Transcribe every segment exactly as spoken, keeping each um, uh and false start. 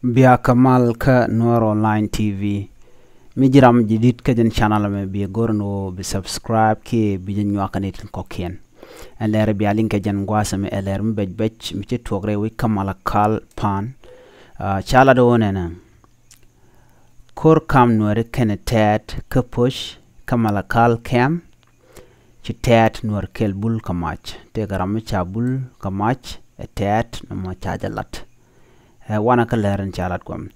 Bia kä mal kä Nuer Online T V. Mi ji̱ ram ji̱ di̱t kä jɛn channel mɛ, bi go̱r ni wä bi subscribe kiɛ bi jɛ nyuak kɛ ni tin kɔ̱kiɛn. Ɛn lɛr bia liŋ kɛ jɛn gua̱a̱th mɛ, ɛ lɛr mi bɛc bɛc mi ci tuɔk rɛy wec kä Malakal pan. Ah, ca lat wä nɛnɛ. Ko̱r kam Nuɛri kɛnɛ tɛɛt kä Poc kä Malakal kɛm. Ci tɛɛt Nuɛr kɛl bul kä mac. Tëëkɛ ram mi ca bul kä mac, ɛ tɛɛt nɔmɔ ca jɛ lat. Ɛ wanɛ kä lɛr in ca lat guam.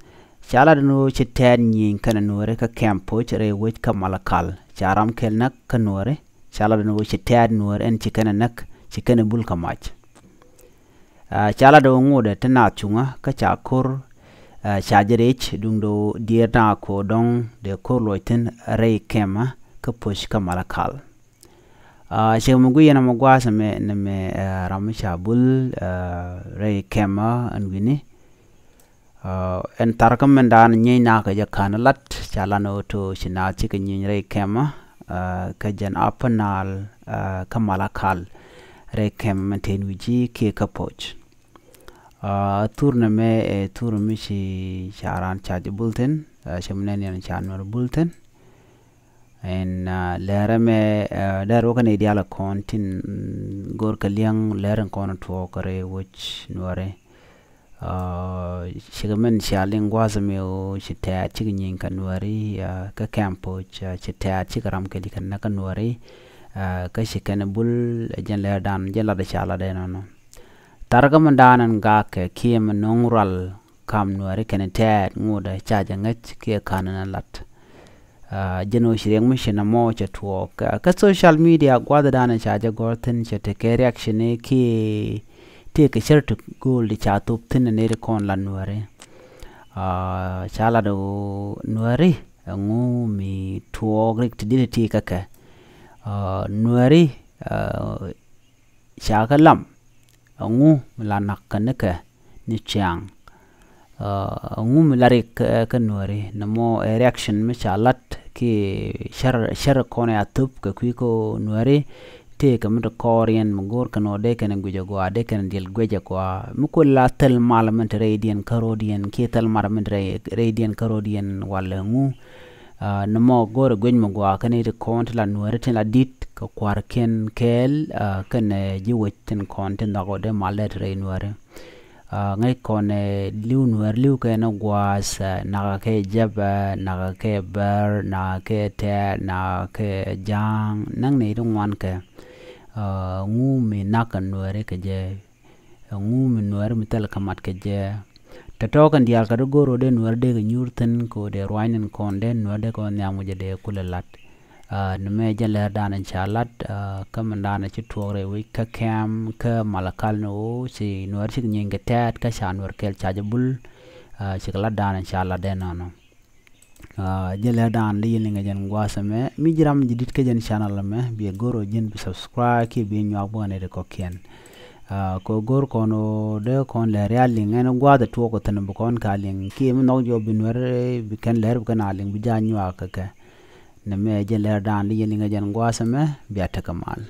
Ca lat in wä ci tɛɛt nyieny kɛnɛ Nuɛri kä kɛm Poc rɛy wec kä Malakal. Ca ram kɛl näk kä Nuɛri. Ca lat in wä ci tɛɛt Nuɛri ɛn ci kɛnɛ näk, ci kɛnɛ bul kä mac. Ah, ca lat in wä ŋotdɛ ti naath cuŋä kä ca ko̱r, ah, ca jɛ rɛc duundɛ wä diɛɛr na ko̱r dɔ̱ŋ dee ko̱r luɔc thi̱n rɛy kɛmä kä Poc kä Malakal. Ah, cɛ mi gui yɛn ɛmɛ gua̱a̱th ɛmɛ nɛmɛ, ah, ram mi ca bul, ah, rɛy kɛmä ɛn wi̱ni. Ah, ɛn tharkä mɛn da̱a̱n nyieny nakä jɛ ka̱n lat ca lan ɣöö to ci naath cikɛ nyieny rɛy kɛmä, ah, kä jɛn Upper Nile, ah, kä Malakal rɛy kɛmä mɛn te wi̱ci kiɛ kä Poc. Ah, thur nɛmɛ ɛ thur mi ci ca raan ca jɛ bul thi̱n, ah, cɛ mi nɛn yɛn ca Nuɛr bul thi̱n. Ɛn, ah, lɛr ɛmɛ, ah, dɛr wä kä ni diaal kɔn tin, mm, go̱r kɛ liɛŋ lɛr in kɔn tuɔɔk rɛy wec Nuɛri. Ah, cikɛ min cia liŋ gua̱a̱th mi wä ci tɛɛt cikɛ nyieny kä Nuɛri, ah, kä kɛm Poc, ah, ci tɛɛt cikɛ ram kɛl kɛ näk kä Nuɛri, ah, kä ci kɛn bul, eh, jɛn lɛr dan jɛn lat ca lat ɛnɔnɔ. Tharkä mi da̱a̱n ɛn gakɛ kiɛ mi no̱o̱ŋ rual kam Nuɛri kɛnɛ tɛɛt ŋotdɛ ca jɛ ŋäc kiɛ ka̱n ɛn lat. Ah, jɛn ɣöö ci riɛk mi ci nɔmɔ cɛ tuɔɔk. Ah, kä social media gua̱th da̱a̱n ca jɛ gɔ̱r thi̱n cɛ tekɛ reaction ni kiɛ tëëkɛ cär ti go̱o̱l di ca thop thi̱n ni ri kɔn la Nuɛri. Ah, ca lat ɣöö Nuɛri ɛŋu mi tuɔɔk rik ti di̱t ti kä kɛ. Ah, Nuɛri, ah, ca kä lam ɛŋu mi la nak kä nikɛ ni ciaŋ. Ah, ɛŋu mi la rik kä, kä Nuɛri nɔmɔ ɛ reaction mi ca lat ki cär, cär kɔn ya thop kɛ kui̱ kä Nuɛri. Tëëkɛ mi ti kɔɔr yɛn mi go̱o̱r kɛn ɣöö dee kɛn guic a gɔaa, dee kɛn diɛl guic a gɔaa. Mi kuɛ la thil mal min ti rɛydiɛn kä ro̱diɛn kiɛ thil mal min ti rɛy, rɛydiɛn kä ro̱diɛn walɛ ɛŋu. Ah, nɔmɔ go̱o̱rɛ guic mi gɔaa kɛn iti kɔn ti la Nuɛri tin la di̱t kɛ kua̱rkiɛn kɛɛl, ah, kɛnɛ ji̱ wec tin kɔn tin dhɔk ɣöö dee mal dee ti rɛy Nuɛri. Ah, ŋäc kɔn ɛ li̱w Nuɛr li̱w kɛ ni gua̱a̱th, ah, nakä kɛ jɛpɛ, nakä kɛ bär, nakä kɛ tɛɛr, nakä kɛ ja̱a̱ŋ, näk ni ti ŋuan kɛ. Ah, ɛŋu mi nak kɛ Nuɛri kɛ jɛ. Ɛŋu mi Nuɛri mi thil kä mat kɛ jɛ. Tɔ̱tɔ̱ kɛn diaal kä ti go̱r ɣöö dee Nuɛri dee kɛ nyuur thi̱n kɛ ɣöö dee ruaacni kɔn dee Nuɛri dee kɛ wä nhiam wi̱cɛ dee kulɛ lat. Ah, nɛmɛ jɛn lɛr da̱a̱n ca lat, ah, kä min da̱a̱n ci tuɔɔk rɛy wec kä kɛm kä Malakal ni ɣöö ci Nuɛri cikɛ nyieny kɛ tɛɛt kä ca Nuɛr kɛl ca jɛ bul, ah, cikɛ lat da̱a̱n ca lat dee nɔnɔ. Ah, jɛn lɛr da̱a̱n di yɛn liŋɛ jɛn gua̱a̱th ɛmɛ. Mi ji̱ ram ji̱ di̱t kä jɛn channel ɛmɛ, bi ɛ go̱r ɣöö ji̱n bi subscribe kiɛ bi ɛ nyuak bä kɛ nɛy ti kɔ̱kiɛn. Ah, kɛ go̱r kɔn ɣöö dee kɔn lɛr ya liŋ ɛn gua̱a̱th ɛ tuɔɔk ɔ thi̱n bi kɔn ka liŋ kiɛ mi nhɔk jɔɔk bi Nuɛr, eh, bi kɛn lɛr bi kɛn a liŋ bi jaa nyuak kɛ kɛ. Nɛmɛ jɛn lɛr da̱a̱n di yɛn liŋɛ jɛn gua̱a̱th ɛmɛ, bia tekɛ mal.